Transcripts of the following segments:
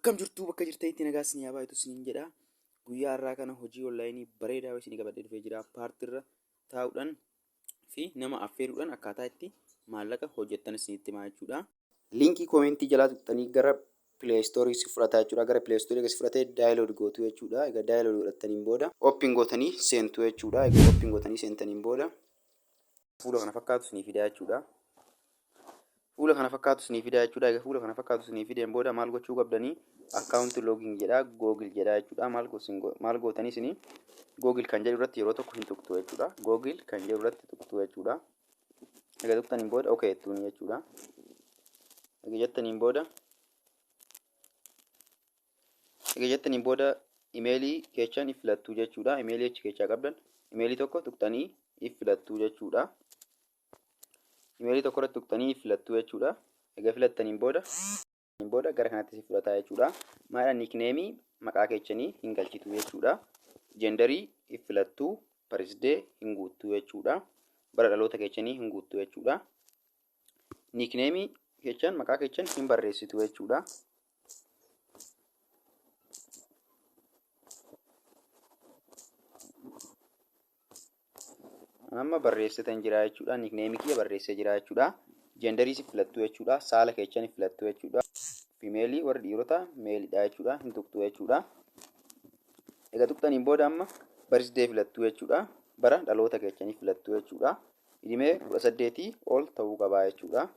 Akkam jirtuu bakka jirtanitti nagaa isin haa baay'atu isiniin jedha. Guyyaa har'aa kana hojii onlaayinii bareedaa isinii qabadhee dhufee jira. Paartiirra taa'uudhaan fi nama affeeruudhaan akkaataa itti maallaqa hojjettan isinitti himaa jechuudha. Liinkii koomentii jalaa tuqxanii gara pileestoorii si fudhata jechuudha. Gara pileestoorii egaa si fudhatee daayilooड gootu jechuudha. Egaa daayilooड godhattaniin booda oopin gootanii seentu jechuudha. Egaa oopin gootanii seentaniin booda fuula kana fakkaatu isinii fidaa jechuudha. Fuula kana fakkaatu isinii fidaa jechuudha. Egaa fuula kana fakkaatu isinii fideen booda maal gochuu qabdanii? Account login jedha, Google jedha jechuudha. Maal gootanii isinii Google kan jedhu irratti yeroo tokko hin tuqxu jechuudha. Google kan jedhu irratti tuqxu jechuudha. Egaa tuqxaniin booda okay jettuuni jechuudha. Egaa jettaniin booda Egaa jettaniin booda imeelii keechan if filattuu jechuudha. Imeelii achi keechaa qabdan imeelii tokko tuqxanii if filattuu jechuudha. Imeelii tokko irratti tuqxanii if filattuu jechuudha. Egaa filattaniin booda gara kanatti si fudhataa jechuudha. Maalidha niikneemii maqaa keechanii hin galchitu jechuudha. Jendarii if filattuu, parisdee hin guuttuu jechuudha. Bara dhaloota keechanii hin guuttuu jechuudha. Niikneemii keechan maqaa keechan hin barreessitu jechuudha. Amma barreessitan jira jechuudha. Niikneemii kiyya barreessee jira jechuudha. Jendarii si filattu jechuudha. Saala keechan hin filattu jechuudha. Fimeelii warri dhiirota meelidha jechuudha. Hin tuqxu jechuudha. Egaa tuqxaniin booda amma barisdee filattu jechuudha. Bara dhaloota keechanii filattu jechuudha. Idimee 18 ol ta'uu qabaa jechuudha.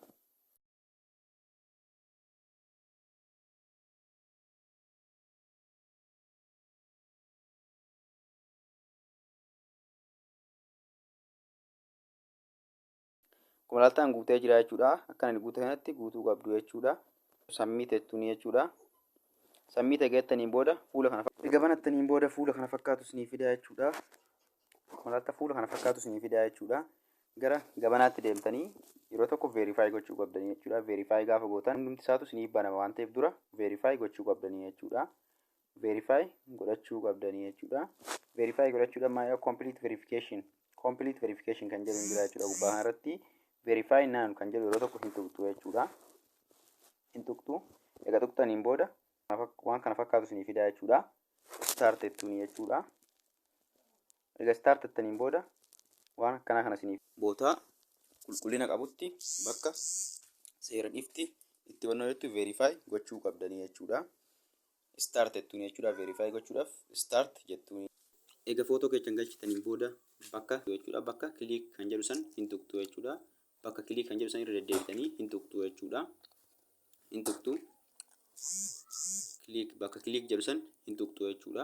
Akkuma ilaaltan guutee jira jechuudha. Akka ani guute kanatti guutuu qabdu jechuudha. Sammii jettuuni jechuudha. Sammii jettaniin booda fuula kana egaa banattaniin booda fuula kana fakkaatu isinii fida jechuudha. Akkuma ilaaltan fuula kana fakkaatu isinii fida jechuudha. Gara gabanaatti deemtanii yeroo tokko verify gochuu qabdanii jechuudha. Verify gaafa gootan hundumti isaatu isinii banama waan ta'eef dura verify gochuu qabdanii jechuudha. Verify godhachuu qabdanii jechuudha. Verify godhachuudhaan maal complete verification complete verification kan jedhu hin jira jechuudha. Gubbaa kanarratti verify now kan jedhu yeroo tokko hin tuqxu jechuudha. Hin tuqxu. Egaa tuqxaniin booda waan kana fakkaatu isinii fidaa jechuudha. Start jettuuni jechuudha. Egaa start jettaniin booda waan akkanaa kana isinii bootaa qulqullina qabutti bakka seera dhifti itti wannoo jettu verify gochuu qabdanii jechuudha. Start jettuuni jechuudha. Verify gochuudhaaf start jettuuni. Egaa footoo keessan galchitaniin booda bakka jechuudha. Bakka click kan jedhu san hin tuqxu jechuudha. Bakka click kan jedhu san irra deddeebitanii hin tuqxu jechuudha. Hin tuqxu. Click bakka click jedhu san hin tuqxu jechuudha.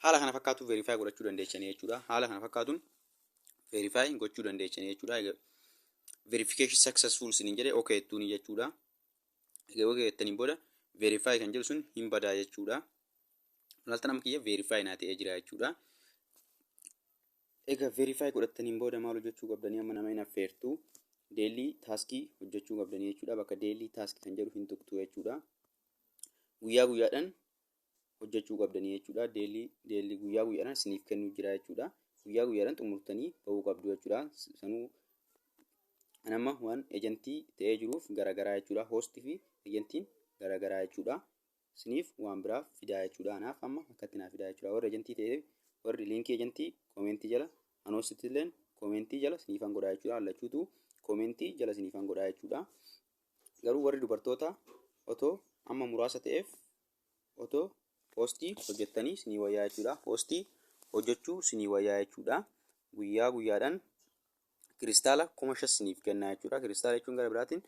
Haala kana fakkaatu verify godhachuu dandeessanii jechuudha. Haala kana fakkaatuun verify gochuu dandeessanii jechuudha. Egaa verification successful isiniin jedhee okay jettuuni jechuudha. Egaa okay jettaniin booda verify kan jedhu sun hin badaa jechuudha. Ilaaltan amma kiyya verify naa ta'ee jira jechuudha. Egaa verify godhattaniin booda maal hojjechuu qabdanii amma nama hin affeertu. Daily taskii hojjechuu qabdanii jechuudha. Bakka daily task kan jedhu hin tuqxu jechuudha. Guyyaa guyyaadhaan hojjechuu qabdanii jechuudha. Daily daily guyyaa guyyaadhaan isiniif kennuu jira jechuudha. Guyyaa guyyaadhaan xumurtanii bahuu qabdu jechuudha. Sanuu amma waan ejantii ta'ee jiruuf garagaraa jechuudha. Hoostii fi ejantiin garagaraa jechuudha. Isiniif waan biraa fidaa jechuudha. Anaaf amma akkatti naa fidaa jechuudha. Warri ejantii ta'ee warri liinkii ejantii koomentii jala anoositti illeen koomentii jala isiniifan godhaa jechuudha. Lachuutu koomentii jala isiniifan godhaa jechuudha. Garuu warri dubartoota otoo amma muraasa ta'eef otoo hoostii hojjettanii isinii wayyaa jechuudha. Hoostii hojjechuu isinii wayyaa jechuudha. Guyyaa guyyaadhaan kiristaala 5,000 isiniif kennaa jechuudha. Kiristaala jechuun gara biraatiin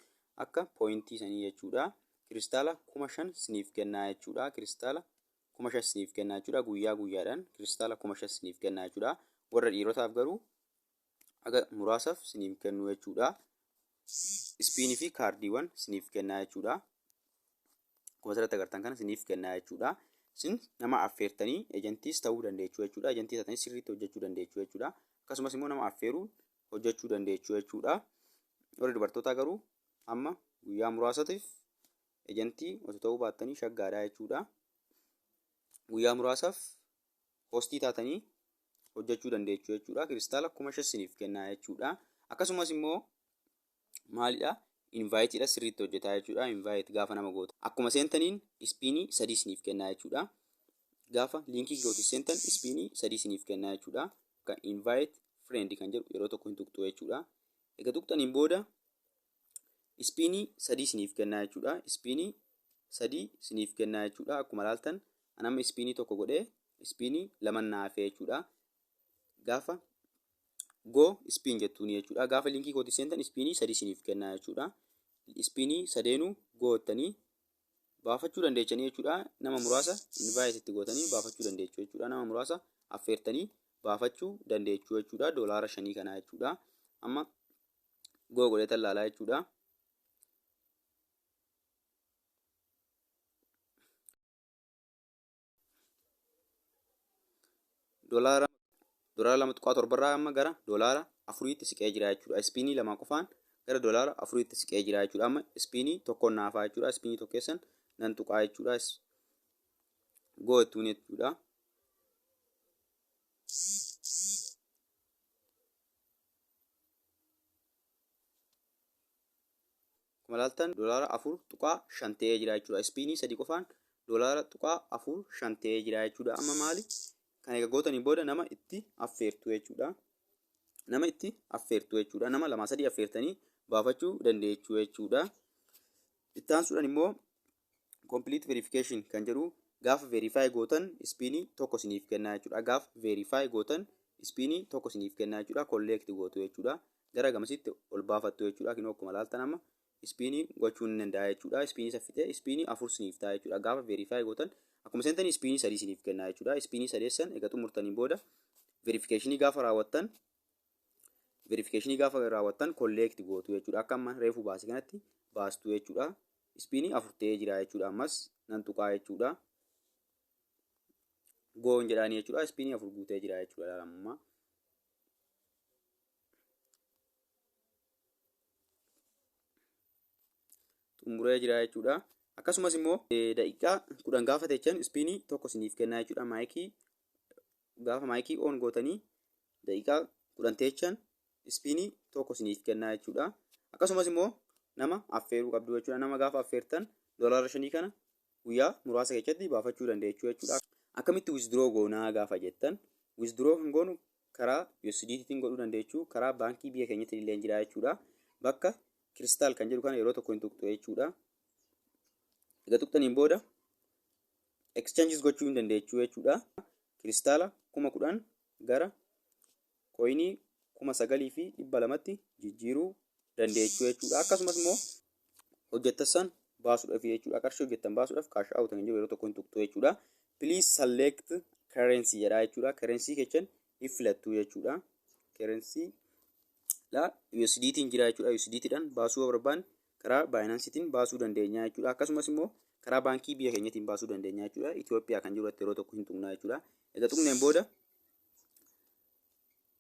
akka pooyintii sanii jechuudha. Kiristaala 5,000 isiniif kennaa jechuudha. Kiristaala 5,000 isiniif kennaa jechuudha. Guyyaa guyyaadhaan kiristaala 5,000 isiniif kennaa jechuudha. Warra dhiirotaaf garuu haga muraasaaf isiniif kennu jechuudha. Ispiinii fi kaardiiwwan isiniif kennaa jechuudha. Akkuma asirratti agartan kana isiniif kennaa jechuudha. Isin nama affeertanii ejantiis ta'uu dandeechuu jechuudha. Ejantii taatanii sirriitti hojjechuu dandeechuu jechuudha. Akkasumas immoo nama affeeruun hojjechuu dandeechuu jechuudha. Warri dubartootaa garuu amma guyyaa muraasatiif ejantii osoo ta'uu baattanii shaggaadha jechuudha. Guyyaa muraasaaf hostii taatanii hojjechuu dandeechuu jechuudha. Kiristaala 5,000 isiniif kennaa jechuudha. Akkasumas immoo maalidha? Inviteiidha sirriitti hojjetaa jechuudha. Invite gaafa nama goota. Akkuma seentaniin spinii 3 isiniif kennaa jechuudha. Gaafa linkii kootii seentan spinii 3 isiniif kennaa jechuudha. Kan invite friend kan jedhu yeroo tokko hin tuqxu jechuudha. Egaa tuqxaniin booda spinii 3 isiniif kennaa jechuudha. Spinii 3 isiniif kennaa jechuudha. Akkuma ilaaltan anamma spinii tokko godhee spinii 2 naa hafee jechuudha. Gaafa go spin jettuuni jechuudha. Gaafa linkii kootii seentan spinii 3 isiniif kennaa jechuudha. Spinii sadeenuu goottanii baafachuu dandeechanii jechuudha. Nama muraasa invite itti gootanii baafachuu dandeechuu jechuudha. Nama muraasa affeertanii baafachuu dandeechuu jechuudha. $5 kanaa jechuudha. Amma go godhee tallaalaa jechuudha. $2.7 irraa amma gara $4tti siqee jira jechuudha. Spinii 2 qofaan gara $4tti siqee jira jechuudha. Amma spinii tokkoon naafaa jechuudha. Spinii tokkeessan nan tuqaa jechuudha. Go jettuun jechuudha. Akkuma ilaaltan $4.5 ta'ee jira jechuudha. Spinii 3 qofaan $.45 ta'ee jira jechuudha. Amma maali? Kan egaa gootanii booda nama itti affeertu jechuudha. Nama itti affeertu jechuudha. Nama 2 3 affeertanii baafachuu dandeechuu jechuudha. Itti aansuudhaan immoo complete verification kan jedhu gaafa verify gootan spinii 1 isiniif kennaa jechuudha. Gaafa verify gootan spinii 1 isiniif kennaa jechuudha. Collect gootu jechuudha. Gara gamasitti ol baafattu jechuudha. Kinoo akkuma ilaaltan amma spinii gochuu ni danda'a jechuudha. Spinii saffitee spinii 4 isiniif ta'a jechuudha. Gaafa verify gootan akkuma seentanii spinii 3 isiniif kennaa jechuudha. Spinii sadeessan egaa xumurtaniin booda verificationii gaafa raawwattan verificationii gaafa raawwattan collect gootu jechuudha. Akka amma reefu baase kanatti baastu jechuudha. Spinii 4 ta'ee jira jechuudha. Ammas nan tuqaa jechuudha. Goon jedhaanii jechuudha. Spinii 4 guutee jira jechuudha. Amma xumuree jira jechuudha. Akkasumas immoo daqiiqaa 10 gaafa teechan spinii 1 isiniif kennaa jechuudha. Micii gaafa micii on gootanii daqiiqaa 10 teechan spinii 1 isiniif kennaa jechuudha. Akkasumas immoo nama affeeruu qabdu jechuudha. Nama gaafa affeertan $5 kana guyyaa muraasa keessatti baafachuu dandeechuu jechuudha. Akkamitti withdraw goonaa gaafa jettan withdraw kan goonu karaa USDT godhuu dandeechuu, karaa baankii biyya keenyatti illee jira jechuudha. Bakka crystal kan jedhu kana yeroo tokko hin tuqxu jechuudha. Egaa tuqxaniin booda exchanges gochuu hin dandeechuu jechuudha. Crystala 10,000 gara coinii 9,200tti jijjiiruu dandeechuu jechuudha. Akkasumas immoo hojjettan baasuudhaaf jechuudha. Qarshii hojjettan baasuudhaaf cash out kan jedhu yeroo tokko hin tuqxu jechuudha. Please select currency jedha jechuudha. Currency kechan hin filattu jechuudha. Currency la USDT jira jechuudha. USDT dhaan baasuu barbaanne karaa Binance'tiin baasuu dandeenya jechuudha. Akkasumas immoo karaa baankii biyya keenyatiin baasuu dandeenya jechuudha. Itoophiyaa kan jiru yeroo tokko hin tuqna jechuudha. Egaa tuqneen booda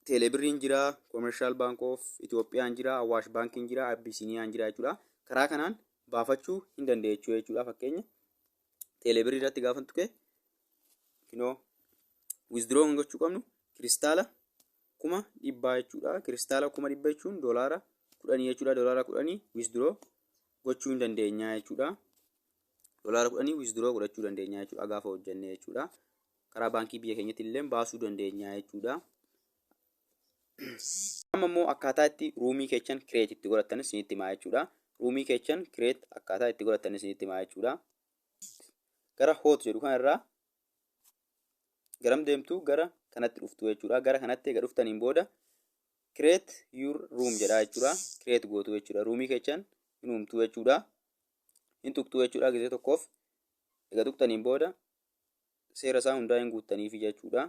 Teelebirriin jira, Commercial Bank of Itoophiyaan jira, Awaash Baankiin jira, Abisiiniyaan jira jechuudha. Karaa kanaan baafachuu hin dandeechuu jechuudha. Fakkeenya Teelebirrii irratti gaafa tuqe kinoo withdraw kan gochuu qabnu crystala 100,000 jechuudha. Crystala 100,000 jechuun $10 jechuudha. $10 withdraw gochuu hin dandeenya jechuudha. $10 withdraw godhachuu dandeenya jechuudha gaafa hojjenne jechuudha. Karaa baankii biyya keenyatti illee baasuu dandeenya jechuudha. Amma immoo akkaataa itti roomii keechan create itti godhatan isinitti himaa jechuudha. Roomii keechan create akkaataa itti godhatan isinitti himaa jechuudha. Gara hot jedhu kanarraa garam deemtu gara kanatti dhuftu jechuudha. Gara kanatti egaa dhuftaniin booda create your room jedha jechuudha. Create gootu jechuudha. Roomii keechan hin uumtu jechuudha. Hin tuqxu jechuudha gisee tokkoof. Egaa tuqxaniin booda seera isaa hundaa hin guuttaniifi jechuudha.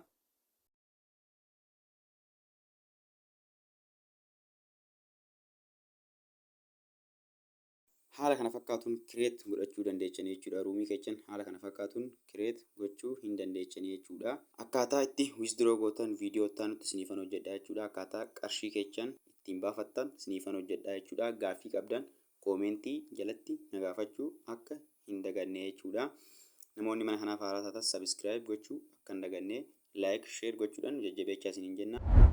Haala kana fakkaatuun create godhachuu dandeechanii jechuudha. Roomii keechan haala kana fakkaatuun create gochuu hin dandeechanii jechuudha. Akkaataa itti withdraw gootan viidiyoo itti aanutti isiniifan hojjedha jechuudha. Akkaataa qarshii keechan ittiin baafattan isiniifan hojjedha jechuudha. Gaaffii qabdan commentii jalatti na gaafachuu akka hin daganne jechuudha. Namoonni mana kanaaf haaraa taatan subscribe gochuu akka hin daganne, like, share gochuudhaan jajjabeechaa isiniin jenna.